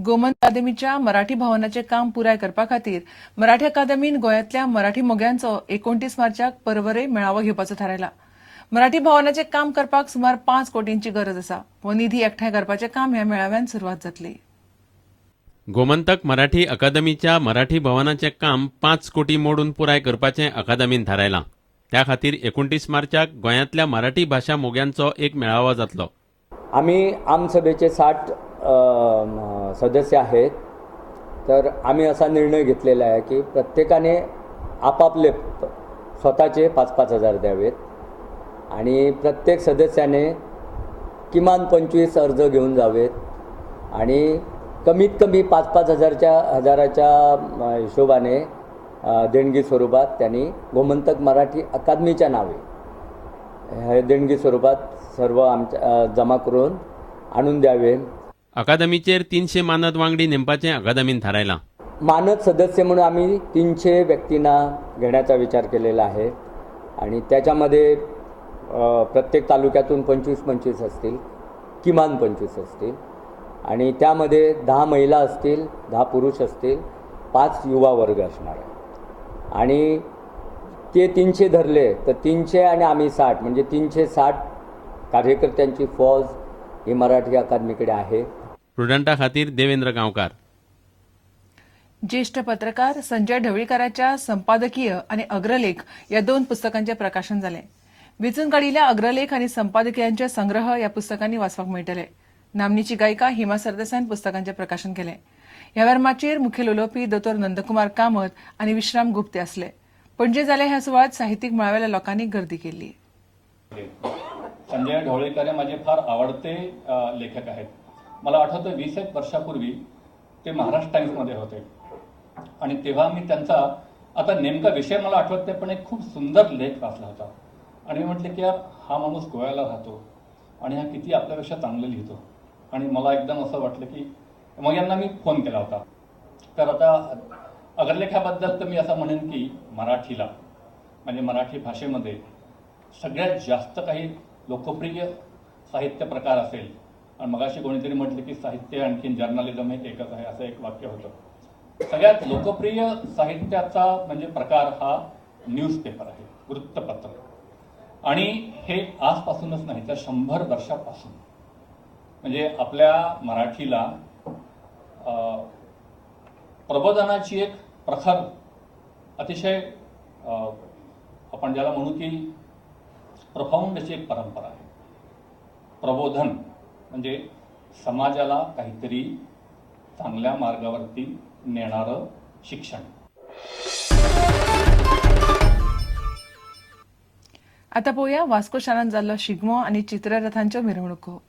गोमंत अकादेमीच्या मराठी भवनाचें काम पुराय करपा खातीर मराठी अकादमीन गोंयांतल्या मराठी मोग्यांचो 29 मार्चाक परवरे मेळावो घेवपाचो थारायला. मराठी भवनाचें काम करपाक सुमार 5 कोटींची गरज आसा. हो निधी एकठांय करपाचें काम ह्या मेळाव्यान सुरवात जातली. गोमंतक मराठी अकादमीच्या मराठी भवनाचें काम 5 कोटी मोडून पुराय करपाचें अकादमीन थारायलां. त्या खातीर 29 मार्चाक गोंयांतल्या मराठी भाशा मोग्यांचो एक मेळावो जातलो. आम्ही आमसभेचे 60 सदस्य आहेत, तर आम्ही असा निर्णय घेतलेला आहे की प्रत्येकाने आपापले स्वतःचे 5-5 हजार द्यावेत आणि प्रत्येक सदस्याने किमान 25 अर्ज घेऊन जावेत आणि कमीत कमी 5-5 हजाराच्या हिशोबाने देणगी स्वरूपात त्यांनी गोमंतक मराठी अकादमीच्या नावे हे देणगी स्वरूपात सर्व आमच्या जमा करून आणून द्यावे. अकादमीचेर 300 मानद वांगडी नेमपाचें अकादमीन थारायलां. मानद सदस्य म्हणून आम्ही 300 व्यक्तींना घेण्याचा विचार केलेला आहे आणि त्याच्यामध्ये प्रत्येक तालुक्यातून 25-25 असतील, किमान 25 असतील आणि त्यामध्ये 10 महिला असतील, 10 पुरुष असतील, 5 युवा वर्ग असणार आहे. आणि ते 300 धरले तर 300 आणि आम्ही 60 म्हणजे 360 कार्यकर्त्यांची फौज ही मराठी अकादमीकडे आहे. प्रुडंटा खातीर देवेंद्र गांवकार. ज्येष्ठ पत्रकार संजय ढवळीकाराच्या संपादकीय आणि अग्रलेख या 2 पुस्तकांचे प्रकाशन जालें. वेंचून काडिल्ल्या अग्रलेख आनी संपादकीयांचे संग्रह ह्या पुस्तकांनी वाचपाक मेळटले. नामनेची गायिका हिमा सरदेसायान पुस्तकांचें प्रकाशन केलें. ह्या वेळार माचयेर मुखेल उलोवपी दोतोर नंदकुमार कामत आनी विश्राम गुप्ते आसले. पणजे जाल्या ह्या सुवाळ्यात साहित्यीक मळावेल्या लोकांनी गर्दी केल्ली. संजय ढवळीकर हे माझे फार आवडते लेखक आहेत. मला आठवतं, 20 एक वर्षापूर्वी ते महाराष्ट्र टाइम्समध्ये होते आणि तेव्हा मी त्यांचा, आता नेमका विषय मला आठवत नाही, पण एक खूप सुंदर लेख वाचला होता आणि मी म्हटले की यार, हा माणूस गोव्याला राहतो आणि हा किती आपल्यापेक्षा चांगलं लिहितो. आणि मला एकदम असं वाटलं की मग यांना मी फोन केला होता. तर आता अग्रलेखाबद्दल तर मी असं म्हणेन की मराठीला, म्हणजे मराठी भाषेमध्ये सगळ्यात जास्त काही लोकप्रिय साहित्य प्रकार असेल, आणि मगाशी कोणीतरी म्हटलं की साहित्य आणखीन जर्नलिझम हे एकच आहे, असं एक वाक्य होतं. सगळ्यात लोकप्रिय साहित्याचा म्हणजे प्रकार हा न्यूजपेपर आहे, वृत्तपत्र. आणि हे आजपासूनच नाही तर 100 वर्षापासून, म्हणजे आपल्या मराठीला प्रबोधनाची एक प्रखर, अतिशय आपण ज्याला म्हणू की प्रफाऊंड अशी एक परंपरा आहे. प्रबोधन म्हणजे समाजाला काहीतरी चांगल्या मार्गावरती नेणारं शिक्षण. आतां पळोवया वास्को शारांत जाल्लो शिगमो आनी चित्ररथांच्यो मिरवणुको.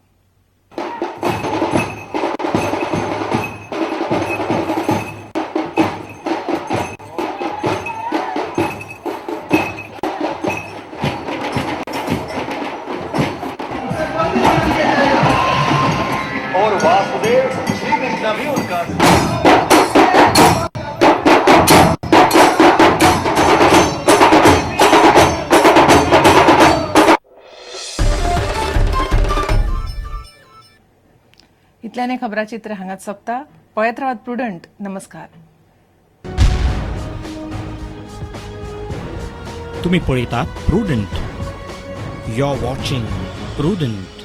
और वासुदेव श्री कृष्ण भी उनका इतल्याने खबराचित्र हांगात सोंपता. पळयत रावात प्रुडंट. नमस्कार. तुम्ही पळयतात prudent. You are watching Prudent.